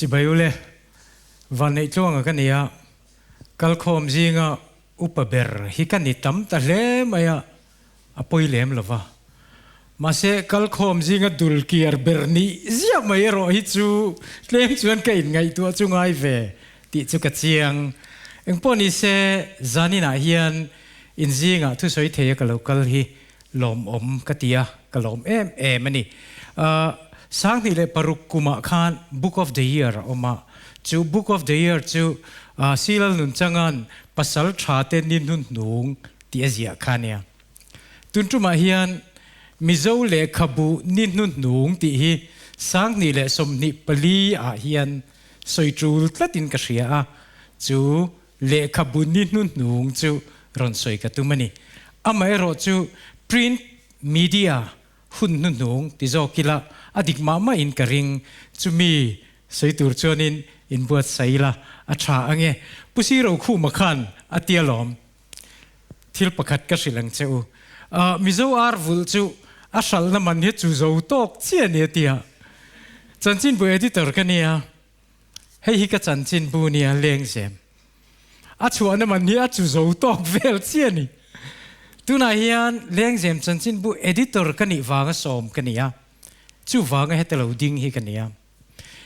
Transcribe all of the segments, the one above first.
Chibai ule, Vanneih tluanga ka ni a, kalkhawm zinga upa ber hi ka ni tam ta hle mai a, a pawi lem lo va. Mahse, kalkhawm zinga dul kiar ber nih ziah mai erawh hi chu tlem chuan ka inngaihtuah chu ngai ve tih chu ka chiang. Engpawh ni se, zaninah hian inzingah thusawi theia ka lo kal hi lawmawm ka ti a, ka lawm em em a ni. 2006 kumah khan Book of the Year a awm a, chu Book of the Year chu Silal Nunchanga'n Pasal Tha te ni hnuhnung tih a ziah kha a nia. Tun tumah hian Mizo lehkhabu ni hnuhnung tih hi 2024 ah hian sawi tul tlatin ka hria a, chu Lehkhabu ni hnuhnung chu rawn sawi ka tum a ni. Amaherawh chu print media hun hnuhnung ti zawk ila a dik mah mahin ka ring. Chumi sawi tur chuanin inbuatsaih ila a tha ang e. Pu Siro Khuma khan a ti alawm. Thil pakhat ka hrilh ang che u. Mizo ar vulh chu a hralhna man hi chu zo tawk chiah a ni a ti a. Chanchinbu editor ka nia. Hei hi ka chanchinbu nia lengzem. A chhuahna man hi a chu zo tawk vel chiah a ni. Tunah hian lengzem chanchinbu editor ka nih vanga sawm ka ni a, chuvanga heta lo ding hi ka ni a.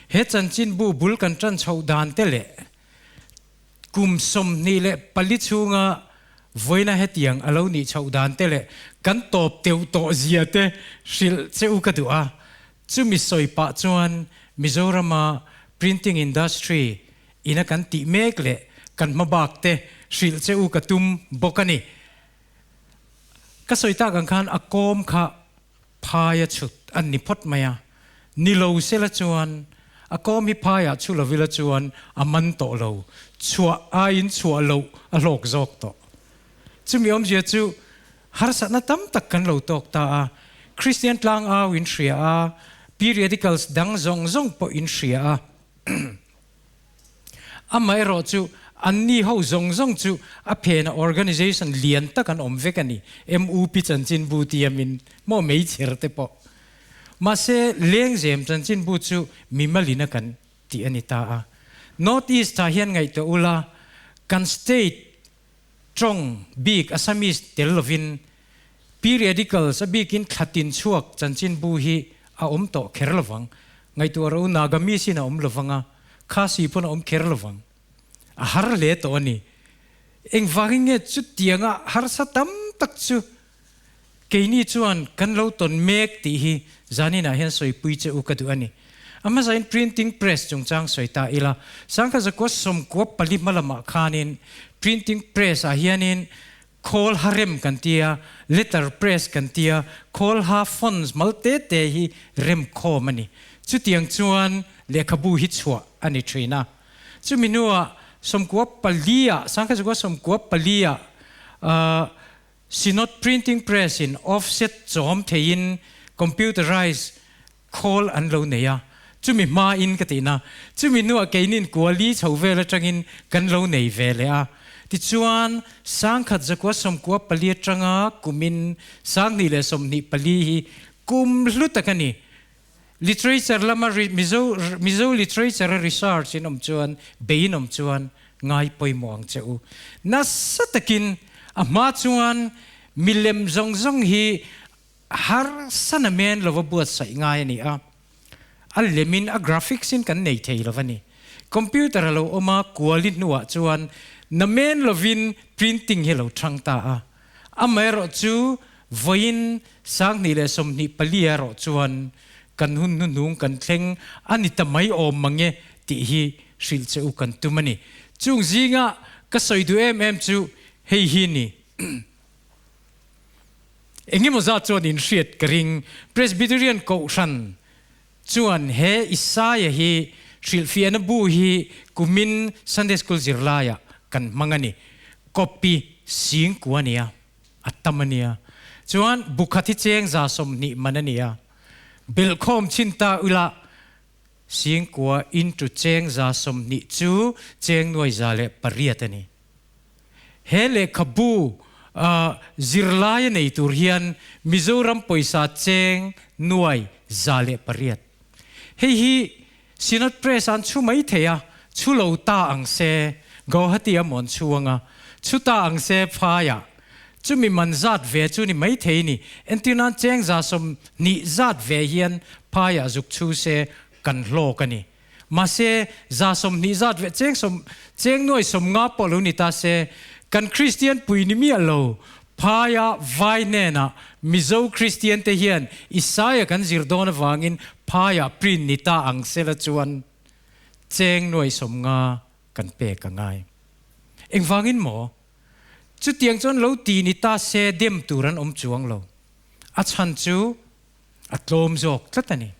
He chanchinbu bul kan tan chhoh dan te leh kum 24 chhunga vawiina hetiang a lo nih chhoh dan te leh kan tawp teuh tawh zia te hrilh che u ka duh a. Chumi sawi pah chuan Mizorama printing industry ina kan tih mek leh kan hmabak te hrilh che u ka tum bawk a ni. Ka sawi tak ang khan a kawm kha phaia chhut an ni phawt mai a, ni lo sela chuan a kawm hi phaiah chhu lovila chuan a man tawh lo, chhuah aiin chhuah loh a hlawk zawk tawh. Chumi awmzia chu Harsatna tam tak kan lo tawk ta a, Kristian tlangau in hria a, periodicals dang zawng zawng pawh in hria a. Amaherawh chu anni ho zawng zawng chu a phena organization lian tak an awm vek a ni, MUP chanchinbu tiamin maw meichher te pawh. Mahse lengzem chanchinbu chu mimalina kan tih a ni ta a. North East ah hian ngaihtuah ula, kan state Tawng bik Assamese tel lovin periodicals a bikin thlatin chhuak chanchinbu hi a awm tawh kher lovang. Ngaihtuah rawh u, Nagamese in a awm lovang a, Khasi pawn a awm kher lovang. A har hle tawh a ni. Engvangin nge chutianga harsa tam tak chu Keini chuan kan lo tawn mek tih hi zaninah hian sawipui che u ka duh a ni. A hmasain printing press chungchang sawi ta ila, Sangkhat zakua sawmkua pali hma lamah khanin printing press ah hianin khawl ha rem kan tia, letter press kan tia, khawl ha fonts mal te te hi rem khawm a ni. Chutiang chuan lehkhabu hi chhuah a ni thin a. Chumi hnuah sawmkua pali ah, Sangkhat zakua sawmkua pali ah Synod Printing Press in offset chawm theiin computerized khawl an lo nei a, chumi hma in ka tihna, chumi hnuah keinin kuali chho vel atangin kan lo nei ve leh a. Tichuan, sangkhat zakua sawmkua pali atanga kumin 2024 hi kum hlu tak a ni. Literature lama Mizo Mizo literature a research in awm chuan bei in awm chuan ngai pawimawh ang che u. Nasa takin a hma chuan milem zawng zawng hi harsa na men lova buatsaih ngai a ni a, a lemin a graphics in kan nei thei lova ni. Computer a lo awm a kuali hnuah chuan na men lovin printing hi a lo thang ta a. Amaherawh chu vawiin 2024 erawh chuan kan hun hnuhnung kan thleng a ni ta mai awm mang e tih hi hrilh che u kan tum a ni. Chung zinga ka sawi duh em em chu hei hi ni. Engemaw zat chuan inhriat ka ring Presbyterian Kohhran chuan he Isaiah hi hrilhfiahna bu hi kumin Sunday School zirlaiah kan hmang a ni. Copy sing ku a nia, a tam a nia. Chuan bu khat hi cheng 120 man a nia. Belhkhawm chin ta ula sing kua into cheng 120 chu cheng nuai 108 a ni. He lehkhabu zirlai a nei tur hian Mizoram pawisa cheng nuai 108. Hei hi. Synod Press an chhu mai thei a, chhu lo ta ang se, Guwahati a mawn chhu anga, chhu ta ang se phaiah chumi man zat ve chu ni mai thei ni. Entirnan cheng 20 zat ve hian phaiah zuk chhu se kan hlawk a ni. Mahse, 20 zat ve cheng sawm cheng nuai 50 pawh lo ni ta se, kan Kristian pui ni miah lo, phaia vai hnenah Mizo Kristian te hian Isaia kan zir dawn avangin phaia print ni ta ang sela chuan cheng nuai 50 kan pek a ngai. Engvangin maw? Chutiang chuan lo ti ni ta se dem tur an awm chuang lo. A chhan chu a tlawm zawk tlat a ni.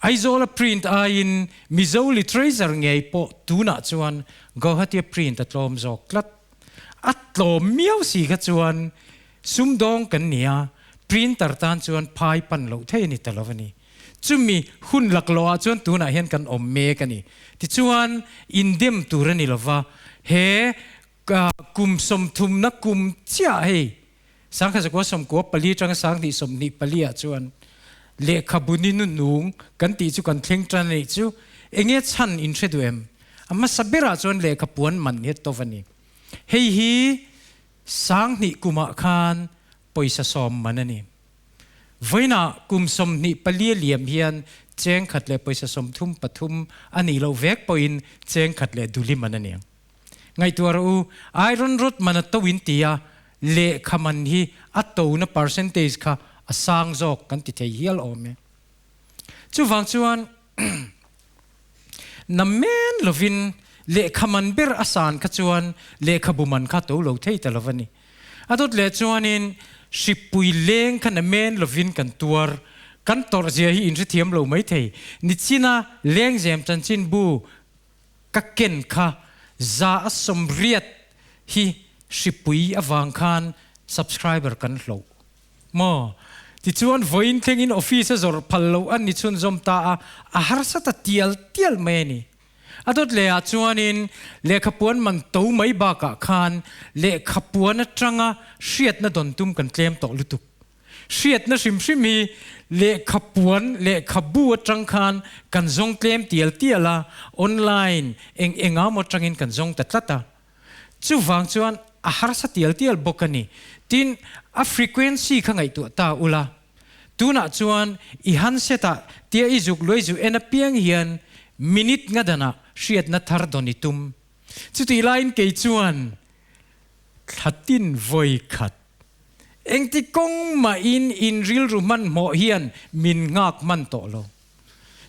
Aizawla print aiin Mizo literature ngei pawh tunah chuan Guwahati-a print a tlawm zawk tlat. A tlawm miau si kha chuan sumdawng kan ni a, printer tan chuan phai pan loh thei a ni ta lo a ni. Chumi hun laklawhah chuan tunah hian kan awm mek a ni. Tichuan, indem tur a ni lo va, he kum sawmthumna kum chiah hei Sangkhat 94 atanga 2024 ah chuan lehkhabu ni nunung kan tih chu kan thleng tan a nih chu. Enge chhan in hre duh em? A hmasa berah chuan lehkha puan man hi a tawp a ni. Hei hi 2000 kumah khan pawisa 10 man a ni. Vawiinah kum 24 a liam hian cheng khat leh pawisa 33 a nih loh vek pawhin cheng khat leh duli man a ni ang. Ngaihtuah rawh u, iron rod man a to in ti a, lehkha man hi a tona percentage kha a sang zawk kan ti thei hial awm e. Chuvang chuan na men lovin lehkha man ber a san kha chuan lehkhabu man kha to lo thei ta lo a ni. A dawt leh chuanin hripui leng kha na men lovin kan tuar, kan tawrh zia hi inhrethiam lo mai thei. Nichina lengzem chanchinbu Ka ken kha 80% hi hripui avang khan subscriber kan hloh maw? Tichuan vawiin thlengin office a zawrh phal loh an ni chhunzawm ta a, a harsa ta tial tial mai a ni. A dawt leh ah chuanin lehkhapuan man to mai bakah khan lehkhapuan atanga hriatna dawn tum kan tlem tawh lutuk. Hriatna hrim hrim hi lehkhapuan, lehkhabu atang khan kan zawng tlem tial tial a, online eng enga maw atangin kan zawng ta tlat a. Chuvang chuan a harsa tial tial bawk a ni. Tin, a frequency kha ngaihtuah ta ula. Tunah chuan i handset ah tia i zuk luai zu en apiang hian minute nga danah hriatna thar dawn i tum. Chutih laiin kei chuan thla tin vawi khat Engti kawng mahin in rilru hmanhmawh hian min nghak hman tawh lo.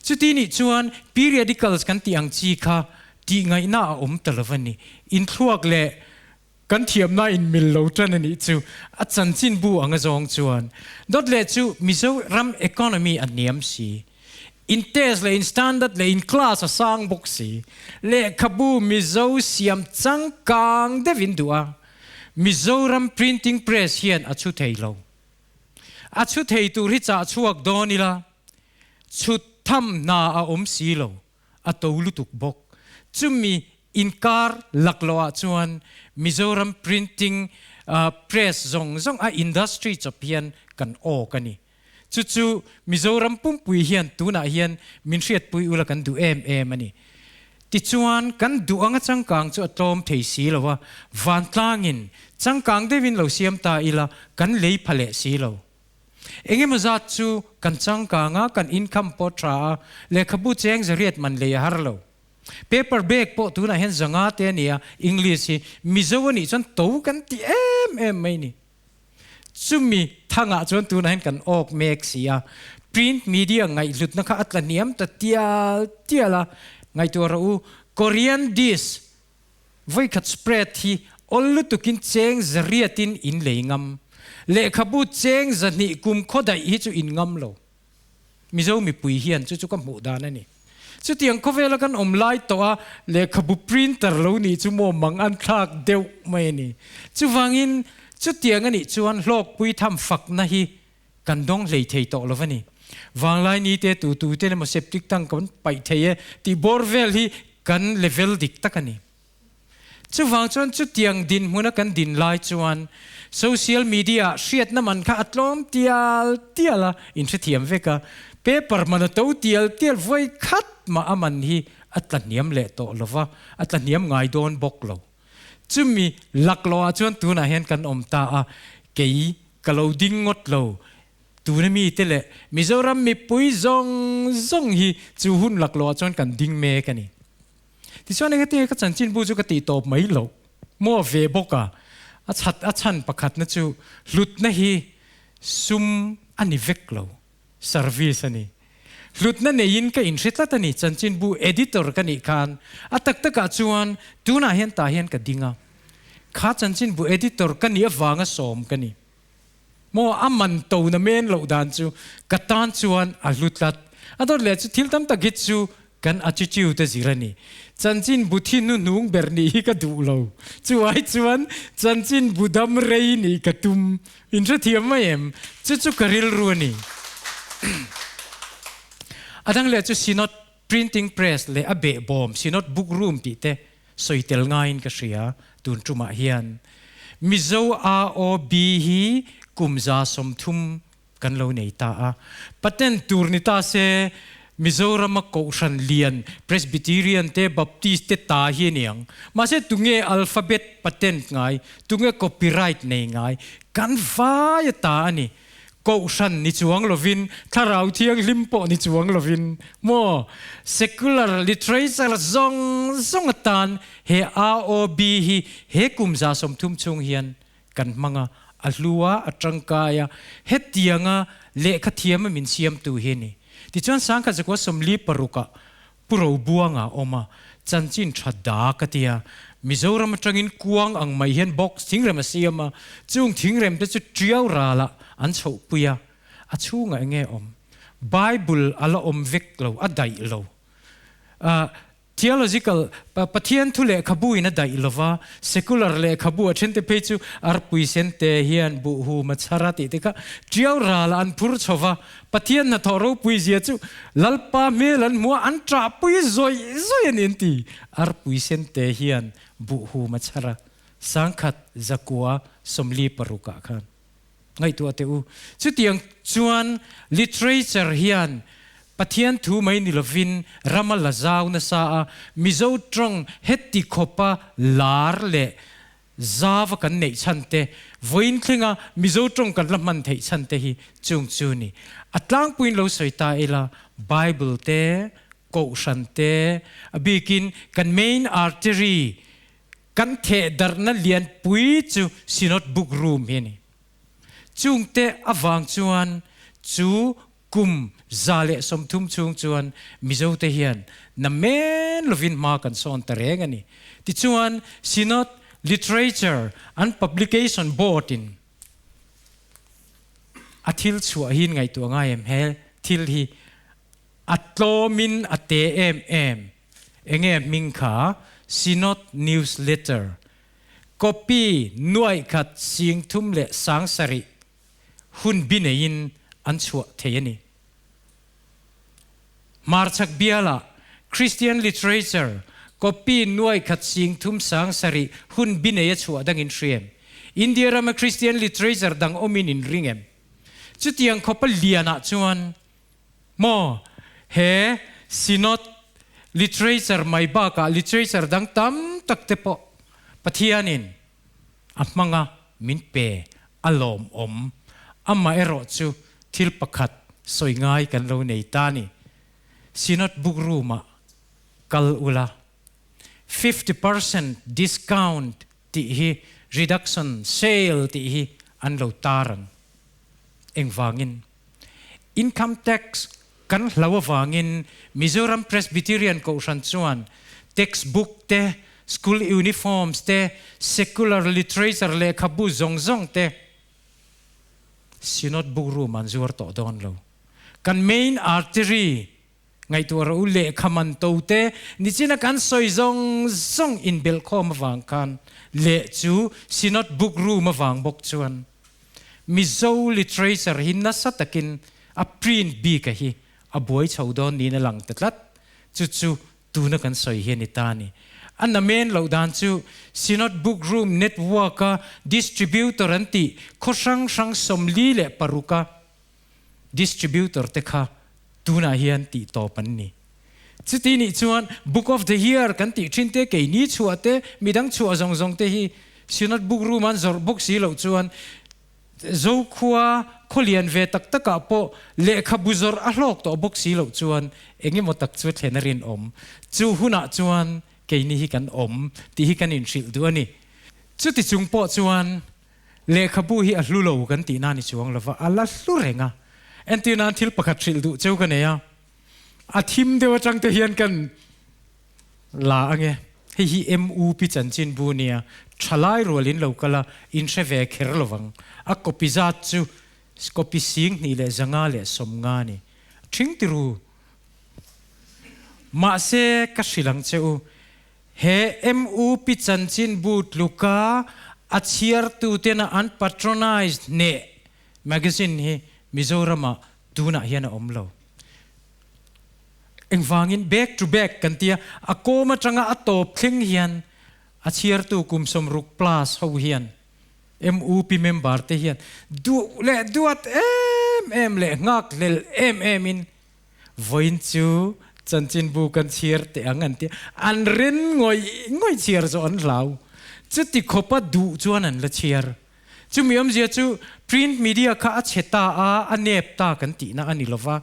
Chuti nih chuan periodicals kan tih ang chi kha tih ngaihna a awm ta lo a ni. Inthluak leh kan thiamna in mil lo tan a nih chu a chanchinbu anga zawng chuan dawt leh chu Mizoram economy a hniam si. In test leh in standard leh in class a sang bawk si. Lehkhabu Mizo siam changkang deuhin duh a. Mizoram Printing Press hian a chhu thei lo. A chhu thei tur hi chah chhuak dawn ila, chhut tham hna a awm si lo, a to lutuk bawk. Chumi inkar laklawh ah chuan Mizoram Printing Press zawng zawng a industry chawp hian kan awk a ni. Chu chu Mizoram pumpui hian tunah hian min hriatpui ula kan duh em em a ni. Tichuan, kan duh anga changkang chu a tlawm thei si lo a, vantlangin changkang deuhin lo siam ta ila kan lei pha leh si lo. Engemaw zat chu kan changkang a, kan income pawh tha a, lehkhabu cheng 800 man lei a har lo. Paper bag pawh tunah hian 500 te a ni a, English hi Mizo a nih chuan to kan ti em em mai ni. Chumi thangah chuan tunah hian kan awk mek si a, print media ngaihhlutna kha a tla hniam ta tial tial a, ngaihtuah rawh u, Korean dish vawikhat spread hi awl lutukin cheng 800-in in lei ngam, lehkhabu cheng 200 kum khaw daih hi chu in ngam lo. Mizo mipui hian chu chu ka hmuh dan a ni. Chutiang khawvela kan awm lai tawh a, lehkhabu printer lo nih chu maw mang an thlak deuh mai a ni. Chuvangin chutiang a nih chuan hlawkpui tham fakna hi kan dawng hlei thei tawh lo va ni. Vanglai ni te tu tu te emaw septic tank kan paih thei e tih bawr vel hi kan level dik tak a ni. Chuvang chuan chutiang dinhmuna kan din lai chuan social media hriatna man kha a tlawm tial tial a, in hrethiam vek a. Paper man a to tial tial vawi khat mah a man hi a tla hniam leh tawh lo va, a tla hniam ngai dawn bawk lo. Chumi laklawh ah chuan tunah hian kan awm ta a, kei ka lo ding ngawt lo. Tuna mite leh Mizoram mipui zawng zawng hi chu hun laklawh ah chuan kan ding mek a ni. Tichuan engati ka chanchinbu chu ka tih tawp mai loh maw ve bawk a, a chhat a chhan pakhatna chu hlutna hi sum a ni vek lo, service a ni. Hlutna neiin ka inhre tlat a ni, chanchinbu editor ka nih khan a tak takah chuan tunah hian tah hian ka ding a, kha chanchinbu editor ka nih avanga sawm ka ni. Maw a man to na men loh dan chu ka tan chuan a hlu tlat. A dawt leh chu thil tam tak hi chu kan attitude a zir a ni. Chanchin bu thi hnuhnung ber nih hi ka duh lo. Chu ai chuan chanchin bu dam rei nih ka tum. In hrethiam mai em? Chu chu ka rilru a ni. A dang leh chu Synod Printing Press leh a behbawm Synod Book Room tih te sawi tel ngaiin ka hria tun tumah hian Mizo AOB hi kum 30 kan lo nei ta a. Patent tur ni ta se Mizorama Kohhran lian Presbyterian te Baptist te ta hi a ni ang. Mahse tunge alphabet patent ngai, tunge copyright nei ngai kan vai a ta a ni. Kohhran ni chuang lovin, Thlarau Thianghlim pawh ni chuang lovin maw? Secular literature zawng zawng atan he AOB hi he kum 30 chhung hian kan hmang a, a hlu a, a tangkai a, hetianga lehkha thiama min siamtu hi a ni. Tichuan 1946 ah Pu Robuanga awm a, chanchin tha dak a ti a. Mizoram atangin kuang ang mai hian box thingrem a siam a, chung thingrem te chu tiau ralah an chhohpui a, a chhungah eng nge awm? Bible a la awm vek lo, a daih lo. Theological, Pathian thu lehkhabu in a daih lo va, secular lehkhabu a thente phei chu arpui sente hian buhhum a chhar a tih te kha tiau ralah an phur chho va, Pathian hnathawh ropui zia chu Lalpa hmel an hmu a, an ṭahpui zawih zawih a ni an ti. Arpui sente hian buhhum a chhar a, 1946 ah khan. Ngaihtuah teh u. Chutiang chuan literature hian Pathian thu mai ni lovin rama la zau nasa a, Mizo tawng heti khawpa lar leh Zava kan neih chhan te, vawiin thlenga Mizo tawng kan la hman theih chhan te hi chung chu ni. A tlangpuiin lo sawi ta ila, Bible te, Kohhran te, a bikin kan main artery kan theh darhna lianpui chu Synod Book Room hi a ni. Chungte avang chuan chu Kum 130 chhung chuan Mizote hian na men lovin hma kan sawn ta reng a ni. Tichuan, Synod Literature and Publication Board-in a thil chhuah hi ngaihtuah ngai em? He thil hi a tlawmin a te em em. Enge hming kha? Synod Newsletter. Copy nuaih khat sing thum leh sang sarih hun bi neiin an chhuah thei a ni. Hmarchhak bialah Christian literature copy nuai khat sing thum sang sarih hun bi nei a chhuah dangin hria em? India rama Christian literature dang awmin in ring em? Chutiang khawpa lianah chuan maw he Synod literature mai bakah literature dang tam tak te pawh Pathianin a hmanga min pe a lawmawm. Amaherawh chu thil pakhat sawi ngai kan lo nei ta ni. Synod Book Room-ah kal ula, 50% discount tih hi reduction sale tih hi an lo tar ang. Engvangin? Income tax kan hlo avangin Mizoram Presbyterian Kohhran chuan textbook te, school uniforms te, secular literature lehkhabu zawng zawng te Synod Book Room an zuar tawh dawn lo. Kan main artery ngaihtuah rawh u lehkha man to te nichina kan sawi zawng zawng inbelhkhawm avang khan leh chu Synod Book Room avang bawk chuan Mizo literature hi nasa takin a print bik a hi a buai chho dawn niin a lang ta tlat. Chu chu tuna kan sawi hi a ni ta a ni. A namen loh dan chu Synod Book Room Network a distributor an tih khaw hrang hrang 46 a distributor te kha. Tunah hian tih tawp an ni. Chuti nih chuan Book of the Year kan tih thin te, keini chhuah te, midang chhuah zawng zawng te hi Synod Book Room an zawrh bawk si loh chuan Zokhua khawlian ve tak takah pawh lehkhabu zawrh a hlawk tawh bawk si loh chuan eng emaw tak chu thlen a rinawm. Chu hunah chuan keini hi kan awm tih hi kan inhrilh duh a ni. Chuti chung pawh chuan lehkhabu hi a hlu lo kan tih na ni chuang lova, a la hlu reng a. Entir nan thil pakhat hrilh duh cheu ka nei a, a thim deuh atang te hian kan la ange. Hei hi MUP chanchinbu nia, thalai rual in lo kal a, in hre ve kher lovang. A copy zat chu copy 2590 a ni. Thing tiru. Mahse ka hrilh ang che u, He MUP chanchinbu tluka a chhiartutena an patronized hneh magazine hi Mizoramah tunah hian a awm lo. Engvangin back to back kan tia, a kawm atanga a tawp thleng hian a chhiartu kum 60 plus ho hian MUP member te hian duh leh duat em em leh nghakhlel em em in Vawiin chu chanchinbu kan chhiar teh ang an ti. An ren ngawih ngawih chhiar zawh an hlau. Chuti khawpa duh chuan an la chhiar. Chumi awmzia chu print media kha a chhe ta a, a nep ta kan tihna a ni lova.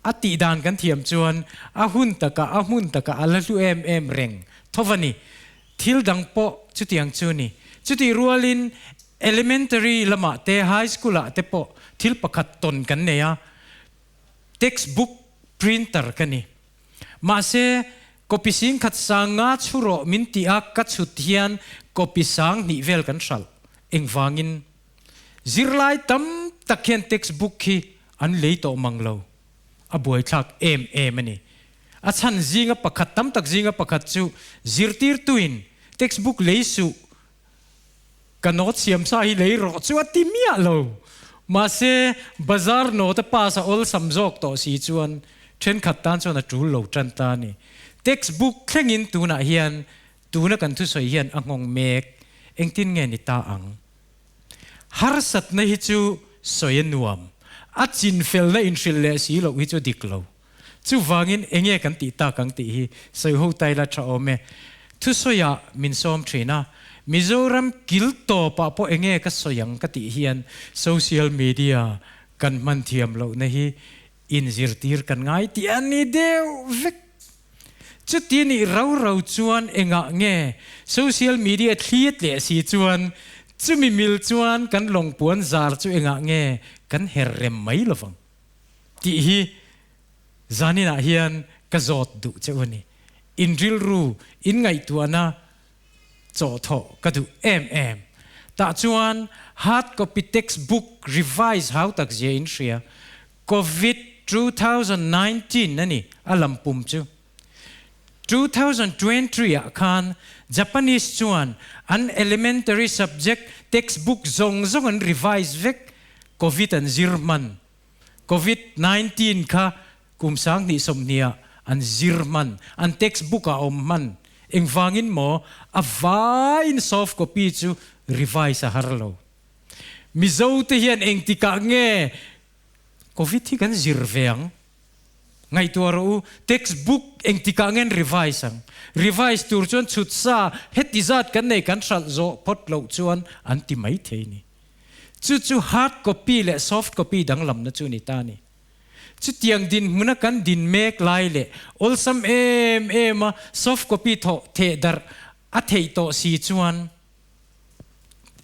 A tih dan kan thiam chuan a hun takah, a hmun takah a la hlu em em reng tho va ni. Thil dang pawh chutiang chu ni. Chutih rualin elementary lamah te, high school ah te pawh thil pakhat tawn kan nei a. Textbook printer ka ni. Mahse, copy 10,000 sanga chhu rawh min ti a ka chhut hian copy 2000 vel kan hralh. Engvangin? Zirlai tam tak hian textbook hi an lei tawh mang lo. A buaithlak em em a ni. A chhan zinga pakhat tam tak zinga pakhat chu zirtirtuin textbook lei suh Ka note siam sa hi lei rawh chu a ti miah lo. Mahse, bazar note a pass a awlsam zawk tawh si chuan thenkhat tan chuan a tul lo tan ta a ni. Textbook thlengin tunah hian tuna kan thusawi hian a nghawng mek. Engtin nge ni ta ang? Harsatna hi chu sawi a nuam. A chinfelna inhrilh leh si loh hi chu dik lo. Chuvangin enge kan tih tak ang tih hi sawi ho ta ila tha awm e. Thusawiah min sawm thin a, Mizoram kil tawpah pawh enge ka sawi ang ka tih hian social media kan hman thiam lohna hi inzirtir kan ngai tih a ni deuh vek. Chuti nih rau rau chuan engah nge social media thli tleh si chuan chumi mil chuan kan lawngpuan zar chu engah nge kan her rem mai lovang. Tih hi zaninah hian ka zawt duh che u a ni. In rilru, in ngaihtuahna chawhthawh ka duh em em. Tah chuan hard copy text book revise hau tak zia in hria. Covid 2019 a ni a lam pum chu. 2023 ah khan Japanese chuan an elementary subject text book zawng zawng an revise vek Covid an zir hman. Covid 19 kha kum 2020 ah an zir hman, an text book ah a awm hman. Engvangin maw a vaiin soft copy chu revise a har lo. Mizo te hian engtikah nge Covid hi kan zir ve ang? Ngaihtuah rawh u, text book engtikah nge an revise ang? Revise tur chuan chhut sa heti zat kan nei kan hralh zawh phawt loh chuan an ti mai thei ni. Chu chu hard copy leh soft copy danglamna chu ni ta ni. Chutiang dinhmuna kan din mek lai leh awlsam em em a soft copy thawh theh darh a theih tawh si chuan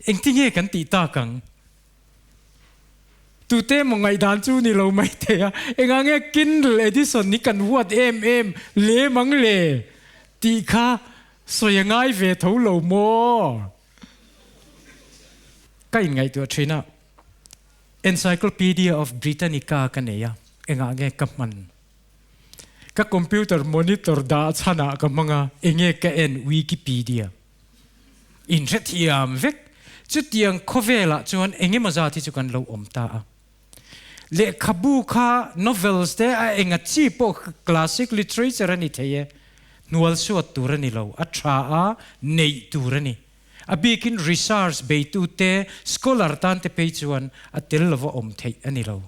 engtinge kan tih tak ang? Tute emaw ngaihdan chu ni lo mai thei a, engah nge Kindle edition hi kan huat em em lem ang le tih kha sawi a ngai ve tho lo maw? Ka inngaihtuah thin a, Encyclopedia of Britannica ka nei a, engah nge ka hman? Ka computer monitor dah chhanah ka hmang a, enge ka en Wikipedia? Inhrethiam vek. Chutiang khawvelah chuan engemaw zat hi chu kan lo awm ta a. Lehkhabu kha novels te a enga chi pawh classic literature a ni thei e. Hnual suat tur a ni lo, a tha a, neih tur a ni. A bikin research beitu te, scholar tan te phei chuan a tel lova awm theih a ni lo.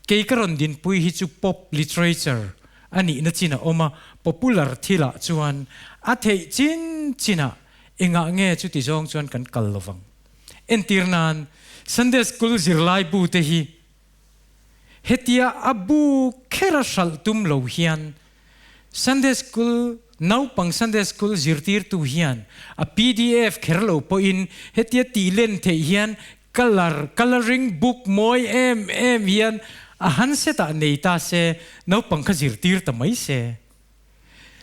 Kei ka rawn dinpui hi chu pop literature a nihna chin a awm a, popular thilah chuan a theih chin chinah engah nge chuti zawng chuan kan kal lovang. Entir nan, Sunday School zirlai bu te hi hetia a bu khera hralh tum lo hian Sunday School naupang Sunday School zirtirtu hian a pdf kher lo pawhin hetia tih len theih hian Colour, colouring book mawi em em hian a handset ah nei ta se, naupang kha zirtir ta mai se.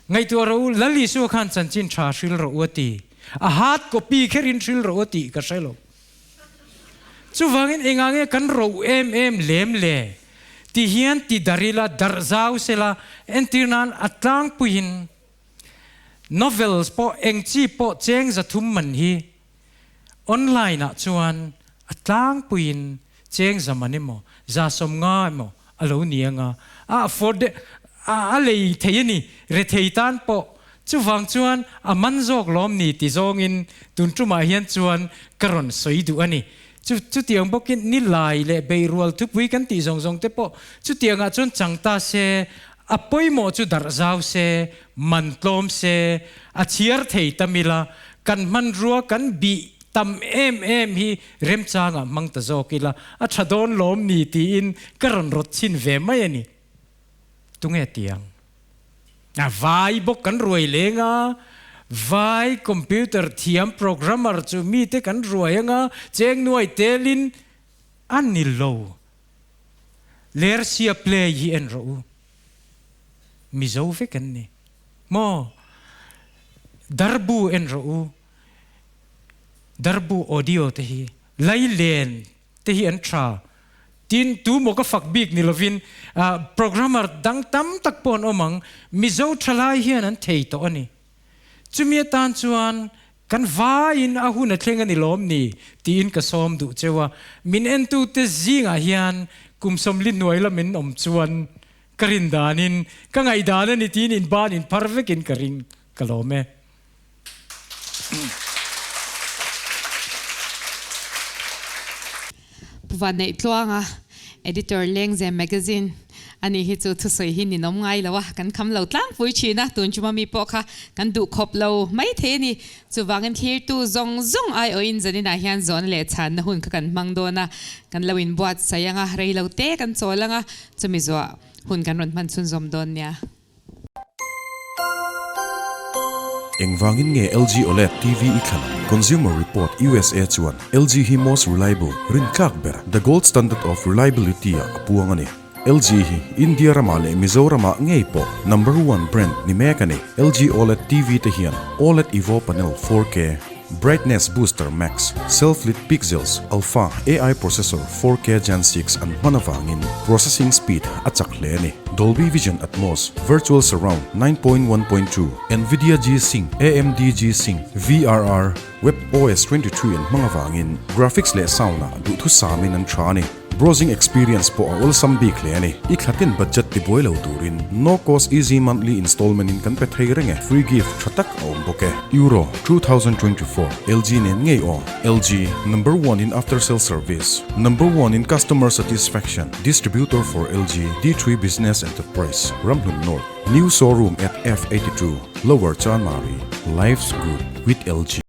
Ngaihtuah rawh u, Lal Isua khan chanchin tha hril rawh u a ti. A hard copy kherin hril rawh u a tih ka hre lo. Chuvangin engah nge kan roh em em lem le? Ti hian ti darh ila, darh zau sela, entir nan a tlangpuiin novels pawh eng chi pawh cheng 300 man hi Online ah chuan a tlangpuiin cheng zaman emaw, 150 emaw a lo ni anga, a afford a lei thei a ni, rethei tan pawh. Chuvang chuan a man zawk lawm ni ti zawngin tun tumah hian chuan ka rawn sawi duh a ni. Chu chutiang bawkin ni lai leh beirual thupui kan tih zawng zawng te pawh chutiangah chuan chang ta se, a pawimawh chu darh zau se, man tlawm se, a chhiar thei tam ila, kan hmanrua kan bih tam em em hi remchangah hmang ta zawk ila, a tha dawn lawm ni tiin ka rawn rawt chhin ve mai a ni. Tunge tiang? A vai bawk kan ruai leng a, vai computer thiam programmer chu mite kan ruai anga cheng nuai telin a ni lo. Lersia play hi en rawh u. Mizo vek an ni. Maw? Darbu en rawh u. Darbu audio te hi Lailen te hi an tha. Tin, tu maw ka fak bik ni lovin programmer dang tam tak pawh an awm ang, Mizo thalai hian an thei tawh a ni. Chumi atan chuan kan vaiin a hun a thleng a ni lawm ni tiin ka sawm duh cheu a. Min entute zingah hian kum 40 hnuai lamin awm chuan ka rin danin ka ngaihdan a ni tiin inban inphar vekin ka ring ka lawm e. Pu Vanneih Tluanga, Editor Lengzem Magazine a nih hi chu thusawi hi ninawm ngai lo a, kan kham lo tlangpui thin a, tun chuma mi pawh kha kan duh khawp lo mai thei a ni. Chuvangin thlirtu zawng zawng aiawhin zaninah hian zawhna leh chhanna hun kha kan hmang dawn a, kan lo inbuatsaih ang a, rei lo te kan chawl ang a, chumi zuah hun kan rawn hman chhunzawm dawn nia. Engvangin nge LG OLED TV i thlan ang? Consumer Report usa chuan LG hi most reliable, rintlak ber, the gold standard of reliability ah a puang a ni. LG hi India ramah leh Mizoramah ngei pawh number one brand ni mek a ni. LG OLED TV te hian OLED Evo panel 4K, Brightness Booster Max, Self-Lit Pixels, Alpha AI Processor 4K Gen 6 an hman avangin processing speed a chak hle a ni. Dolby Vision Atmos, Virtual Surround 9.1.2, Nvidia G-Sync, AMD G-Sync, VRR, WebOS 23 an hmang avangin graphics leh sound-ah duhthusamin an tha a ni. Browsing experience pawh a awlsam bik hle a ni. I thlatin budget ti buai lo turin no cost easy monthly installment in kan pe thei reng e. Free gift tha tak a awm bawk e. Euro 2024 LG nen ngei aw. LG, number one in after sale service, number one in customer satisfaction, distributor for LG, D3 Business Enterprise, Ramhlun North, new showroom at F82, Lower Chanmari, Life's good with LG.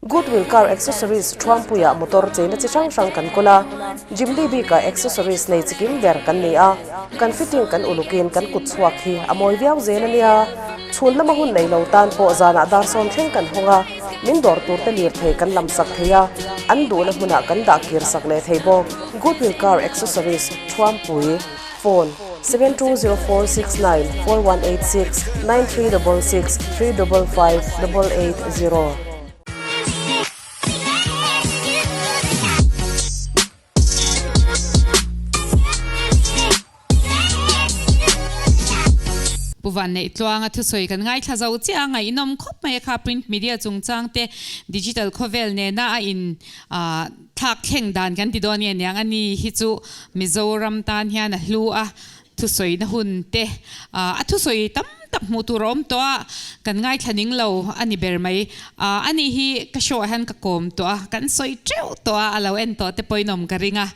Goodwill Car Accessories Thuampuiah motor cheina chi hrang hrang kan kawl a, Jimny bikah accessories nei chikim ber kan ni a, kan fitting kan ulukin kan kut chhuak hi a mawi viau zel a nia. Chhun lama hun nei lo tan pawh zanah dar sawm thleng kan hawng a, min dawr tur te lirthei kan lam sak thei a, an duhna hmunah kan dah kir sak leh thei bawk. Goodwill Car Accessories Thuampui. Phone, 7204694186 9366 355 880. Pu Vanneih Tluanga thusawi kan ngaithla zo chiah a, ngaihnawm khawp mai a kha print media chungchang te digital khawvel nena a in Thlak thleng dan kan ti dawn nge niang a ni hi chu Mizoram tan hian a hlu a, thusawina hun te a thusawi tam tak hmuh tur a awm tawh a, kan ngaithla ning lo a ni ber mai. A ni hi ka show ah hian ka kawm tawh a, kan sawi teuh tawh a, a lo en tawh te pawhin awm ka ring a,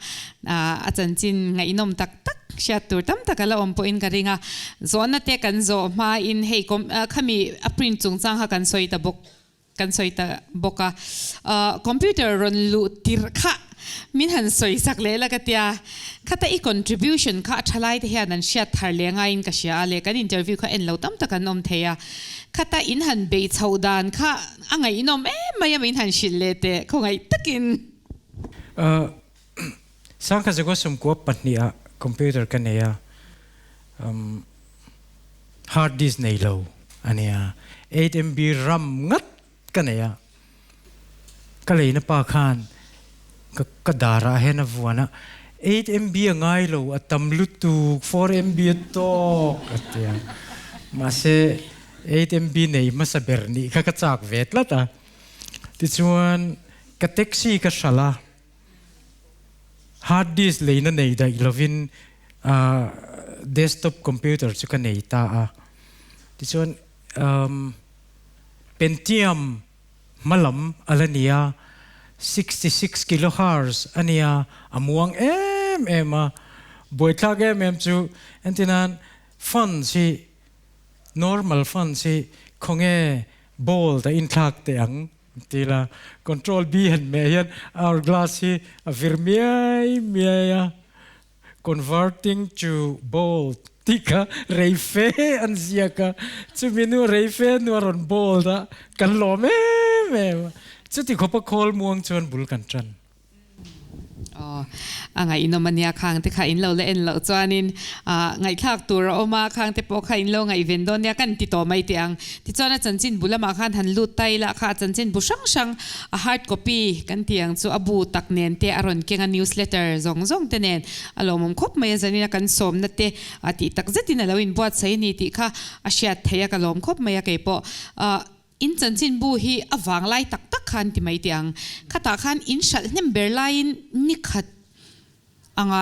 a chanchin ngaihnawm tak tak hriat tur tam tak a la awm pawhin ka ring a. Zawhna te kan zawh hmain hei khami a print chungchang kha kan sawi ta bawk. Kan sawi ta bawk a, computer rawn luh tirh kha min han sawi sak leh la ka tia, khata i contribution kha a tha lai te hian an hriat thar leh ngaiin ka hria a le, kan interview kha en lo tam tak an awm thei a, khata in han beih chhoh dan kha a ngaihnawm em mai a min han hrilh leh teh khawngaih takin. Sangkhat Zakua Sumkua pahniha computer ka nei a, hard disk nei lo a nia, 8MB ram ngat ka nei a, ka leina pa khan ka darah hian a vuan a, 8MB a ngai lo, a tam lutuk, 4MB a tawk a ti a, mahse 8MB nei hmasa ber nih kha ka chak ve tlat a, tichuan ka taxi ka hralh a. Hard disk leina nei daih lovin desktop computer chu ka nei ta a. Tichuan Pentium hmalam a la ni a, 66 kilohertz a nia, a muang em em a. Buaithlak em em chu entinan funds hi normal funds hi khawnge bold a inthlak teh ang Ti la, control B han meh hian hourglass hi a vir miai miai a, converting to bold tih kha rei fe an ziak a, chumi nu rei fe nu a rawn bold a, kan lawm em em a, chuti khawpa khawl muang chuan bul kan tan. Aw, a ngaihnawm a nia khang te kha in lo la en loh chuanin ngaihthlak tur a awm a, khang te pawh kha in lo ngaihven dawn nia kan ti tawh mai teh ang. Tichuan a chanchin bu lamah khan han lut ta ila kha a chanchin bu hrang hrang a hard copy kan tih ang chu a bu tak nen te a rawn keng a newsletter zawng zawng te nen a lawmawm khawp mai a zanin a kan sawmna te a tih tak zetin a lo inbuatsaih a ni tih kha a hriat theih a ka lawm khawp mai a keipawh. In chanchinbu hi a vang lai tak tak khan ti mai teh ang. Khatah khan in hralh hnem ber laiin ni khat anga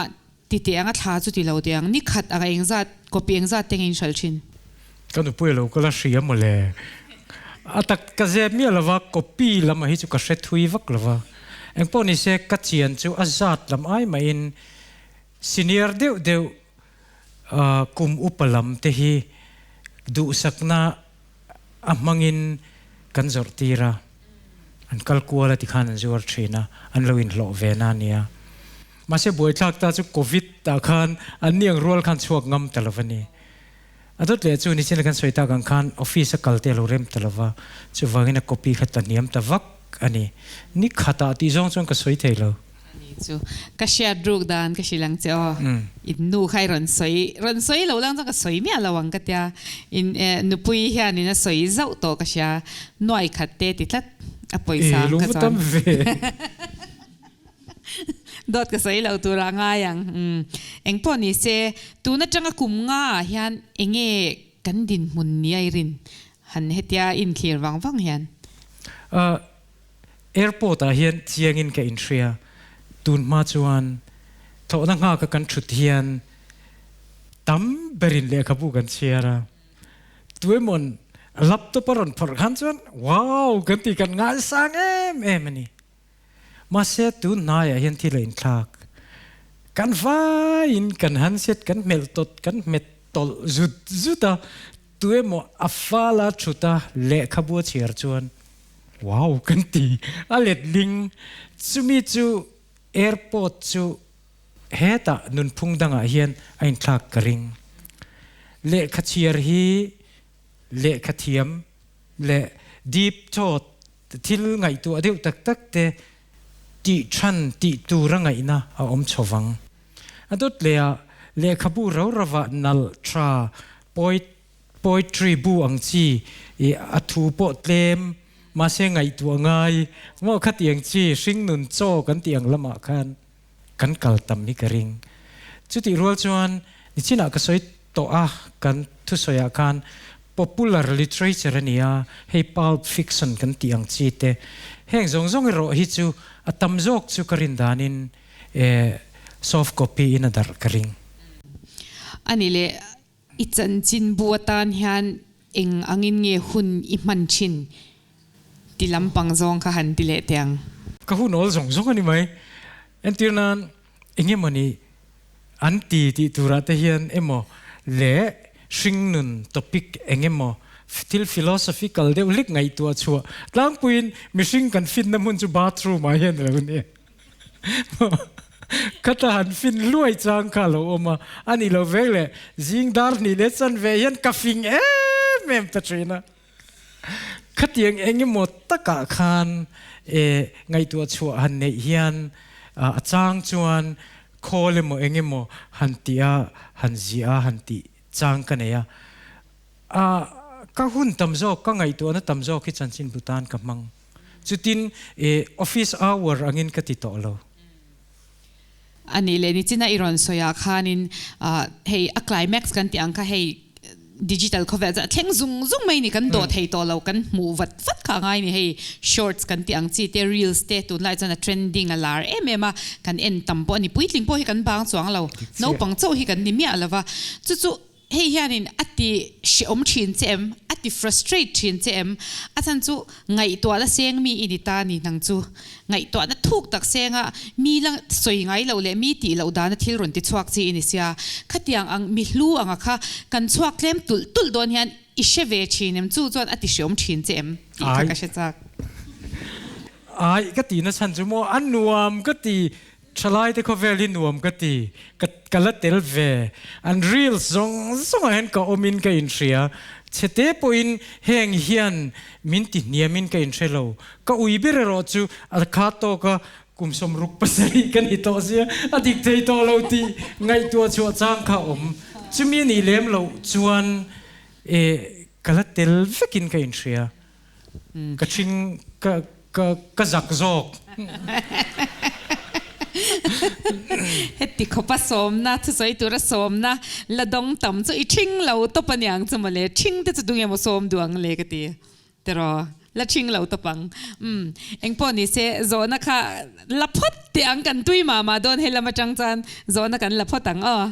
ti teh ang a thla chu ti lo teh ang. Ni khat anga engzat, copy engzat te nge in hralh thin? Ka nupui lo ka la hria mawle. A tak ka zep miah lova copy lam ah hi chu ka hre thui vak lova. Engpawh nise ka chian chu a zat lam ai mahin senior deuh deuh kum upa lam te hi duhsakna a hmangin kan zawrh tir a, an kal kual a tikhan an zuar thin a, an lo inhlawh ve na ania. Mahse buaithlak ta chu Covid ah khan an ni ang rual khan chhuak ngam ta lo va ni. A dawt leh chu nichin a kan sawi tak ang khan office a kal te a lo rem ta lo va, chuvangin a copy kha ta hniam ta vak a ni. Ni khatah tih zawng chuan ka sawi thei lo. Ani chu ka hriat ruk dan ka hrilh ang che aw. In nu kha i rawn sawi, rawn sawi lo lang chuan ka sawi miah lo ang ka tia. In nupui hianin a sawi zauh tawh ka hria, nuai khat te ti tlat a pawisa ang kha chuan. Dawt ka sawi lo tur ah ngai ang. Engpawh ni se, tun atanga kum nga ah hian enge kan dinhmun ni a i rin han hetia inthlir vang vang hian? Airport ah hian chiangin ka inhria, tun hma chuan thlawhna nghaka kan thut hian tam berin lehkhabu kan chhiar a, tuemawn laptop a rawn phawrh khan chuan wow kan ti kan ngaisang em em a ni. Mahse tun hnaiah hian thil a inthlak, kan vaiin kan handset kan hmelh tawt kan hmet tawlh zut zut a, tuemaw a fala thut a lehkhabu a chhiar chuan. Wow kan ti a letling. Chumi chu airport chu hetah nunphung dangah hian a inthlak ka ring. Lehkha chhiar hi lehkha thiam leh deep thought thil ngaihtuah deuh tak tak te tih than tih tura ngaihna a awm chho vang. A dawt leh ah lehkhabu ro rovah nalh tha poetry bu ang chi i a thu pawh tlem mahse ngaihtuah ngai maw khatiang chi hringnun chaw kan tih ang lamah khan kan kal tam hi ka ring. Chutih rual chuan nichinah ka sawi tawh a, kan thusawiah khan popular literature a ni a, hei pulp fiction kan tih ang chi te, heng zawng zawng erawh hi chu a tam zawk chu ka rin danin soft copy in a darh ka ring. A ni le, i chanchin bu atan hian eng angin nge hun i hman thin ti lampang zawng kha han ti leh teh ang. Ka hun awl zawng zawng a ni mai. Entir nan engemawni an ti tih turah te hian emaw leh hringnun topic engemaw thil philosophical deuh hlek ngaihtuah chhuah tlangpuiin mihring kan finna hmun chu bathroom ah hian a lo ni. Khata han fin hluai chang kha a lo awm a, a nih loh vek leh zing dar hnih leh chanve hian ka fing em em ta thin a. Khatiang engemaw takah khan e ngaihtuah chhuah han neih hian a chang chuan khawl emaw engemaw han tih a, han ziah a, han tih chang ka nei a. A ka hun tam zawk, ka ngaihtuahna tam zawk hi chanchinbu tan ka hmang. Chutin e office hour angin ka ti tawh lo. A nih leh nichina i rawn sawi ah khanin hei a climax kan tih ang kha hei digital khawvel chu a thleng zung zung mai ni kan dawh thei tawh lo kan hmuh vat vat kha a ngai ni hei shorts kan tih ang chi te reels te tunlai chuan a trending a lar em em a kan en tam pawh a ni puitling pawh hi kan bang chuang lo naupang chauh hi kan ni miah lo va chu chu Hei hianin a ti hrehawm thin che em? A ti frustrate thin che em? A chhan chu ngaihtuahna seng mi i ni ta ni nang chu. Ngaihtuahna thuk tak senga mi la sawi ngai loh leh mi tih loh dana thil rawn ti chhuak chi i ni sia. Khatiang ang mi hlu anga kha kan chhuak tlem tulh tulh dawn hian i hre ve thin em? Chu chuan a ti hrehawm thin che em? Tih kha ka hre chak. Ai, ka tihna chhan chu maw a nuam ka ti Thalai te khawvel hi nuam ka ti, ka ka la tel ve. An reels zawng zawngah hian ka awmin ka inhria. Chhete pawhin heng hian min ti hniamin ka inhre lo. Ka ui ber erawh chu a kha tawka kum 67 ka ni tawh sia, a dik thei tawh lo tih ngaihtuah chhuah chang kha awm. Chumi nih lem loh chuan eh ka la tel vekin ka inhria. Ka ṭhing ka ka ka zak zawk. Heti khawpa sawmna, thusawi tura sawmna la dawng tam chu i ṭhing lo tawp aniang chu mawle. Ṭhing te chu tunge maw sawm duh ang le ka ti tiraw? La ṭhing lo tawp ang. Umm engpawh ni se zawhna kha la phawt teh ang kan tui mah mah dawn he lam aṭang chuan zawhna kan la phawt ang aw.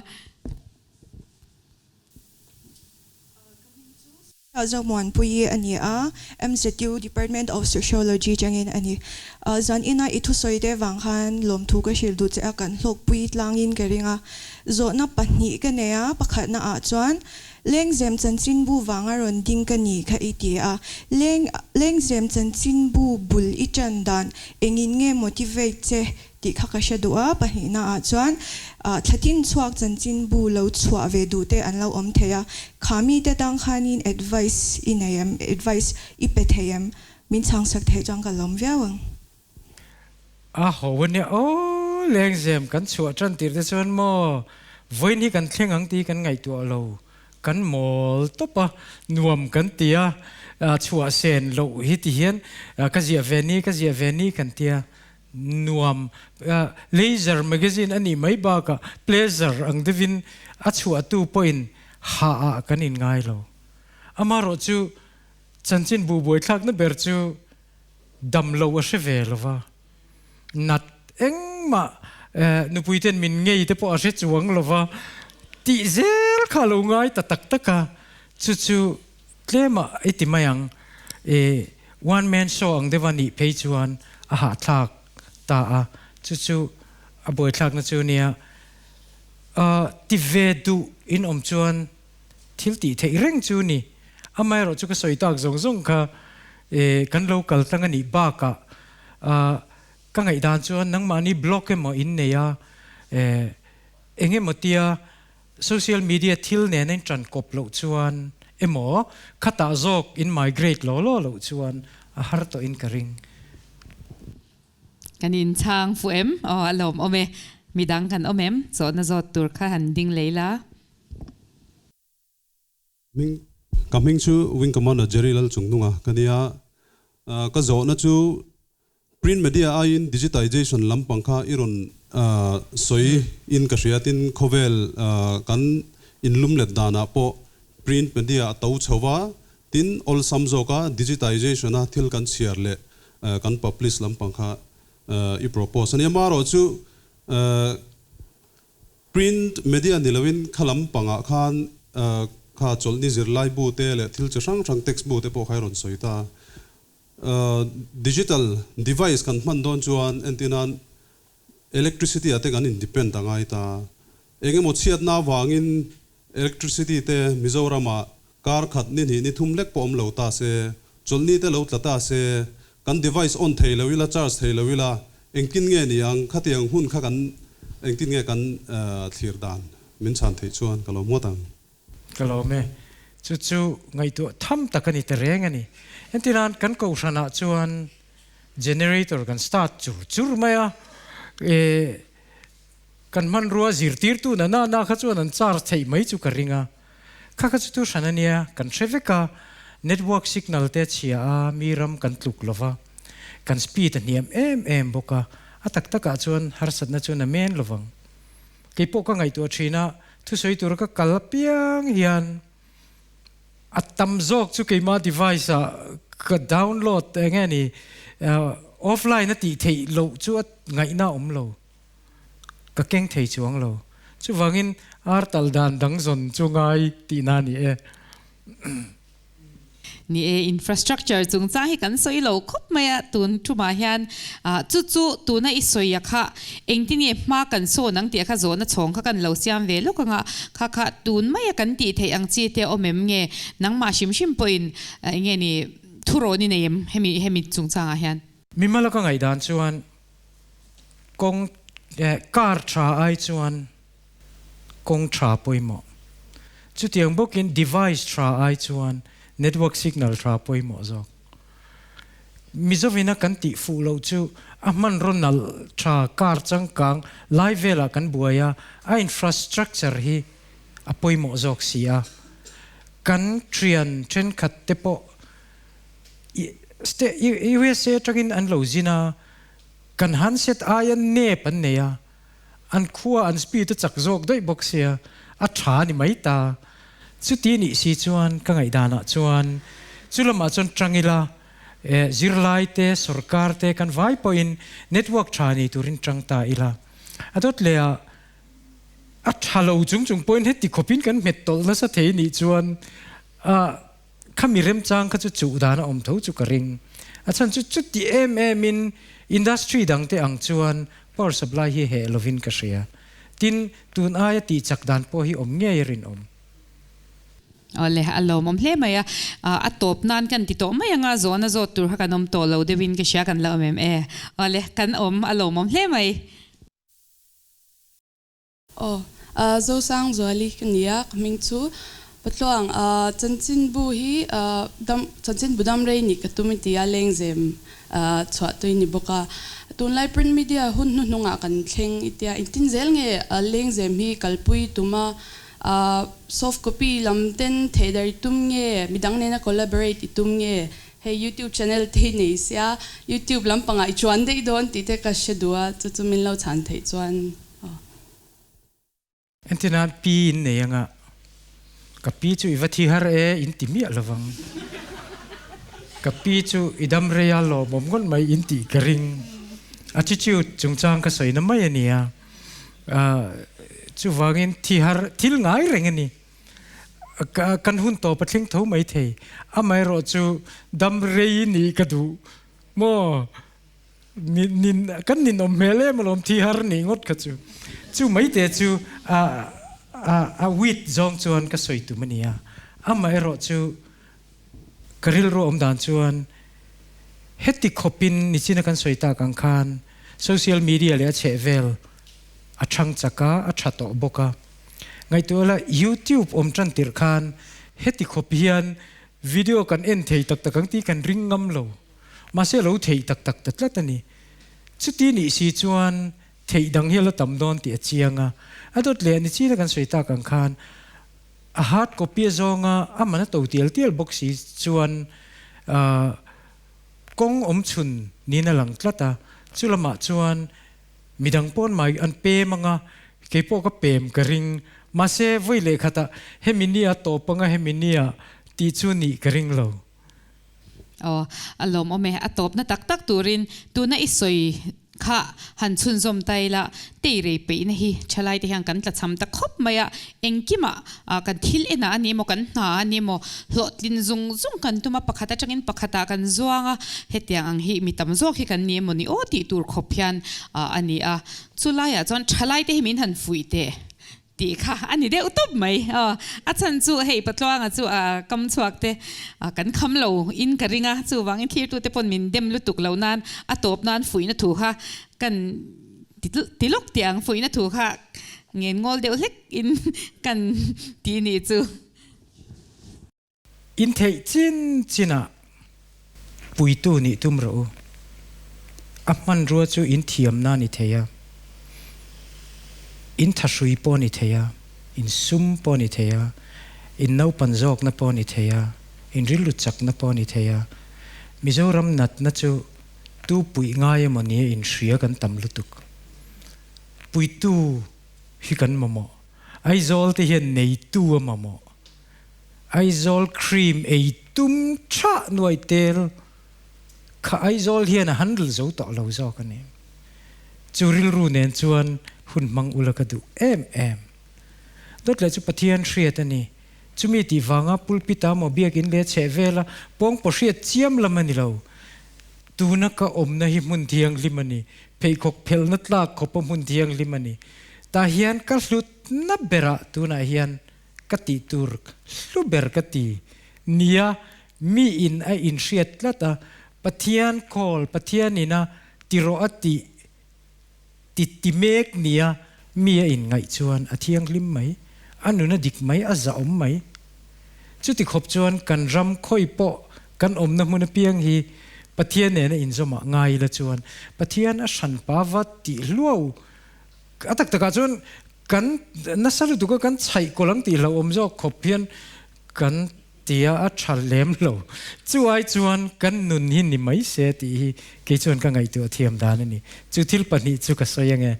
Zomuanpuii a ni a, MZU Department of Sociology tangin a ni. Zan ina i thusawi te vang khan lawmthu ka hrilh duh che a, kan hlawkpui tlangin ka ring a. Zawhna pahnih ka nei a, pakhatna ah chuan Lengzem chanchinbu vanga rawn ding ka ni kha i ti a, Leng Lengzem chanchinbu bul i tan dan engin nge motivate che Tih kha ka hre duh a, pahnihna ah chuan thlatin chhuak chanchinbu lo chhuah ve duh te an lo awm thei a, kha mite tang khanin advice i nei em, advice i pe thei em, min chhang sak theih chuan ka lawm viau ang. A ho a nia aw, lengzem kan chhuah tan tir te chuan maw vawiin hi kan thleng ang tih kan ngaihtuah lo, kan mawl tawp a, nuam kan ti a, chhuah sen loh hi ti hian ka ziah ve ni, ka ziah ve ni kan tia, Nuam Leisure magazine a nih mai bakah pleasure ang deuhin a chhuahtu pawhin hah ah kan in ngai lo. Amaherawh chu chanchin bu buaithlakna ber chu dam lo a hre ve lo va, nat engmah nupui ten min ngei te pawh a hre chuang lo va tih zel kha a lo ngai ta tak tak a, chu chu Tlemah i ti mai ang, i one man show ang deuha nih phei chuan a hahthlak ta a, chu chu a buaithlakna chu nia. Ti ve duh in awm chuan thil tih theih reng chu ni. Amaherawh chu ka sawi tak zawng zawng kha. Kan lo kal tlang a nih bakah ka ngaihdan chuan nangmahni blog emaw in nei a, eng emaw tia social media thil nena in ṭan kawp loh chuan emaw khatah zawk in migrate law law loh chuan a har tawhin ka ring. Kan inchhang fuh em? Aw a lawm awm e. Midang kan awm em? Zawhna zawt tur kha han ding lei la. Hming, Ka hming chu Wing Commander Jerry Lalchungnunga ka nia. Ka zawhna chu Print Media aiin Digitization lampang kha i rawn sawi in ka hria tin khawvel kan inlumlet danah pawh Print Media a to chho va, tin awlsam zawka Digitization a thil kan chhiar leh kan publish lampang kha i propose a ni. Amaherawhchu Print media ni loin kha lam pangah khan kha chawlhni zirlai bu te leh thil chi hrang hrang text bu te pawh kha i rawn sawi ta. Digital device kan hman dawn chuan entir nan electricity ah te kan in depend a ngai ta. Eng emaw chhiatna avangin electricity te Mizoram ah kar khat ni hnih ni thum lek pawh awm lo ta se, chawlhni te lo tla ta se, kan device on thei lo ila, charge thei lo ila, engtin nge ni ang, khatiang hun kha kan engtin nge kan thlir dan min chhan theih chuan ka lo hmuat ang. Ka lawm e. Chu chu ngaihtuah tham tak a ni ta reng a ni. Entirnan kan kohhranah chuan generator kan start chur chur mai a, e kan hmanrua zirtirtu na na na kha chuan an charge theih mai chu ka ring a. Kha kha chu thu hran a nia, kan hre vek a, network signal te a chhia a, mi ram kan tluk lo va, kan speed a hniam em em bawk a, a tak takah chuan harsatna chuan a men lo vang. Kei pawh ka ngaihtuah thin a, thusawi tura ka kal apiang hian a tam zawk chu keimah device ah ka download eng nge ni offline a tih theih loh chu a ngaihna a awm lo. Ka keng thei chuang lo. Chuvangin ar tal dan dang zawn chu ngai tihna a ni e. Ni e, infrastructure chungchang hi kan sawi lo khawp mai a, tun thumah hian chu chu tuna i sawi a kha engtin nge hma kan sawn ang tih a kha zawhna chhawng kha kan lo siam ve lawk ang a, kha kha tun maia kan tih theih ang chi te a awm em nge nangmah hrim hrim pawhin eng nge ni thurawn i nei em hemi hemi chungchangah hian? Mimal a ka ngaihdan chuan Kawng car tha ai chuan kawng tha pawimawh. Chutiang bawkin device tha ai chuan network signal tha pawimawh zawk. Mizovina kan tih fuh loh chu a hmanraw nalh tha car changkang lai velah kan buai a, a infrastructure hi a pawimawh zawk si a. Kan thian thenkhat te pawh USA atangin an lo zin a, Kan handset aia nep an nei a, an khua an speed a chak zawk daih bawk sia, a tha a ni mai ta. Chuti nih si chuan ka ngaihdanah chuan chu lamah chuan tang ila, zirlai te, sorkar te kan vai pawhin network tha nei turin tang ta ila. A dawt leh ah a tha lo chung chung pawhin heti khawpin kan hmet tawlh nasa thei nih chuan a Khami remchang kha chu chuh dan a awm tho chu ka ring. A chhan chu chuti em em in industry dang te ang chuan power supply hi heh lovin ka hria. Tin, tun aia tih chak dan pawh hi awm ngei a rinawm. Awle, a lawmawm hle mai a. A tawp nan kan ti tawh mai anga zawhna zawt tur kha kan awm tawh lo deuhin ka hria kan la awm em e. Awle, kan awm, a lawmawm hle mai. Aw, Zosangzuali ka ni a, ka hming chu Patluang. Chanchinbu hi dam, chanchinbu dam rei nih ka tum i ti a, lengzem chhuah tui ni bawk a. Tunlai print media hun hnuhnungah kan thleng i tia, engtin zel nge lengzem hi kalpui tum a, soft copy lam ten theih dar i tum nge, midang nena collaborate i tum nge, hei youtube channel te hi nei sia, youtube lampangah i chuan daih dawn tih te ka hre duh a, chu chu min lo chhan theih chuan. Entirnan pi in nei anga ka pi chu i va thi har e in ti miah lovang. Ka pi chu i dam rei a lawmawm ngawt mai in tih ka ring. Attitude chungchang ka sawi na mai a nia. Chuvangin thi har thil ngai reng a ni. Kan hun tawp a thleng tho mai thei. Amaherawh chu dam rei nih ka duh maw? Nin kan nin awm hmel em alawm thi har nih ngawt kha chu. Chu mai te chu a a a wit zawng chuan ka sawi tum a nia. Amaherawh chu ka rilru awm dan chuan. Heti khawpin nichina kan sawi tak ang khan social media leh a chhehvel a thang chak a, a tha tawh bawk a. Ngaihtuah la YouTube awm tan tirh khan heti khawp hian video kan en thei tak tak ang tih kan ring ngam lo. Mahse a lo theih tak tak ta tlat a ni. Chuti nih si chuan theih dang hi a la tam dawn tih a chiang a. A dawt leh nichina kan sawi tak ang khan a hard copy a zawnga a man a to tial tial bawk si chuan kawng awm chhun niin a lang tlat a. Chu lamah chuan midang pawn mai an pem anga keipawh ka pem ka ring. Mahse vawi leh khatah hemi nia tawp anga hemi nia tih chu nih ka ring lo. Aw, a lawmawm e. A tawpna tak tak turin tuna i sawi kha han chhunzawm ta ila, teirei peihna hi thalai te hian kan tlachham ta khawp mai a, engkimah kan thil enah a ni emaw, kan hna a ni emaw, hlawhtlin zung zung kan tum a, pakhat atangin pakhatah kan zuang a, hetiang ang hi mi tam zawk hi kan ni emaw ni aw tih tur khawp hian a ni a. Chulaiah chuan thalai te hi min han fuih teh. Tih kha a ni deuh tawp mai. Aw, a chhan chu hei Patluanga chu a kam chhuak te kan kham lo in ka ring a, chuvangin thirtute pawn min dem lutuk lo nan a tawp nan fuihna thu kha kan ti lawk tih ang, fuihna thu kha ngen ngawl deuh hlek in kan ti nih chu. In theih chin chinah puitu nih tum rawh u. A hmanrua chu in thiamna a ni thei a, in thahrui pawh a ni thei a, in sum pawh a ni thei a, in naupan zawkna pawh a ni thei a, in rilru chakna pawh a ni thei a. Mizoram natna chu tu puih ngai emaw nia inhria kan tam lutuk. Puitu hi kan mamawh. Aizawl te hian neitu a mamawh. Aizawl cream ei tum tha nuai tel kha Aizawl hian a handle zo tawh lo zawk a ni. Chu rilru nen chuan hun hmang ula ka duh em em. Dawt leh chu Pathian hriat a ni. Chumi tih vanga pulpit a maw biakin leh chheh vela pawngpaw hriat chiam lam a ni lo. Tuna ka awmna hi hmun thianghlim a ni. Pheikhawk phelhna tlak khawpa hmun thianghlim a ni. Tah hian ka hlutna berah tunah hian Ka tih tur hlu ber ka ti. Nia, mi in a inhriat tlat a, Pathian call, Pathian in a ti rawh a tih ti ti mek nia mi a inngaih chuan a thianghlim mai, a nun a dik mai, a zahawm mai. Chuti khawp chuan kan ram khawi pawh kan awmna hmun apiang hi Pathian nena inzawmah ngai ila chuan Pathian a hranpa va tih hluau a tak takah chuan Kan nasa lutuk a kan chhaih kawlh ang tih hlauhawm zawk khawp hian kan tia a tha lem lo. Chu ai chuan kan nun hi ni mai se tih hi kei chuan ka ngaihtuah thiam dan a ni. Chu thil pahnih chu ka sawi ange.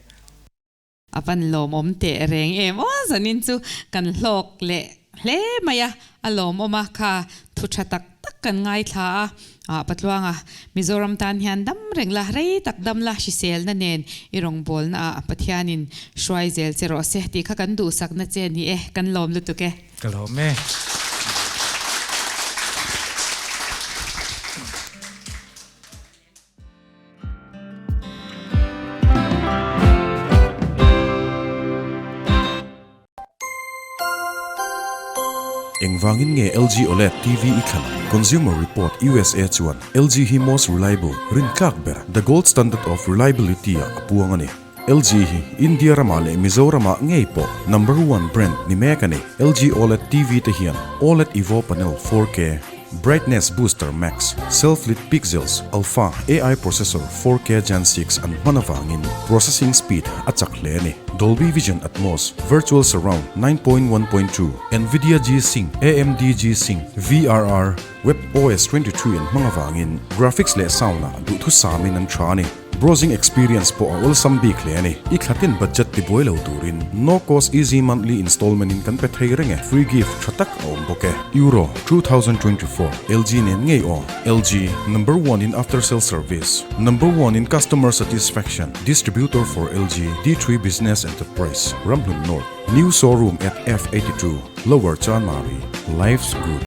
A van lawmawm teh reng em aw zanin chu kan hlawk leh hle mai a, a lawmawm a kha thu tha tak tak kan ngaithla a, ah Patluanga Mizoram tan hian dam reng la, rei tak dam la hriselna nen i rawngbawlna ah Pathianin hruai zel che rawh se tih kha kan duhsakna che ni e, kan lawm lutuk e. Ka lawm e. Engvangin nge LG OLED TV i thlan ang? Consumer Report usa chuan LG hi most reliable, rintlak ber, the gold standard of reliability ah a puang a ni. LG hi India ramah leh Mizoramah ngei pawh number one brand ni mek a ni. LG OLED TV te hian OLED Evo panel 4K, Brightness Booster Max, Self-Lit Pixels, Alpha AI Processor 4K Gen 6 an hman avangin processing speed a chak hle a ni. Dolby Vision Atmos, Virtual Surround 9.1.2, Nvidia G-Sync, AMD G-Sync, VRR, WebOS 23 an hmang avangin graphics leh sound-ah duhthusamin an tha a ni. Browsing experience pawh a awlsam bik hle a ni. I thlatin budget ti buai lo turin no cost easy monthly installment in kan pe thei reng e. Free gift tha tak a awm bawk e. Euro 2024 LG nen ngei aw. LG, number one in after sale service, number one in customer satisfaction, distributor for LG, D3 Business Enterprise, Ramhlun North, new showroom at F82, Lower Chanmari. Life's good.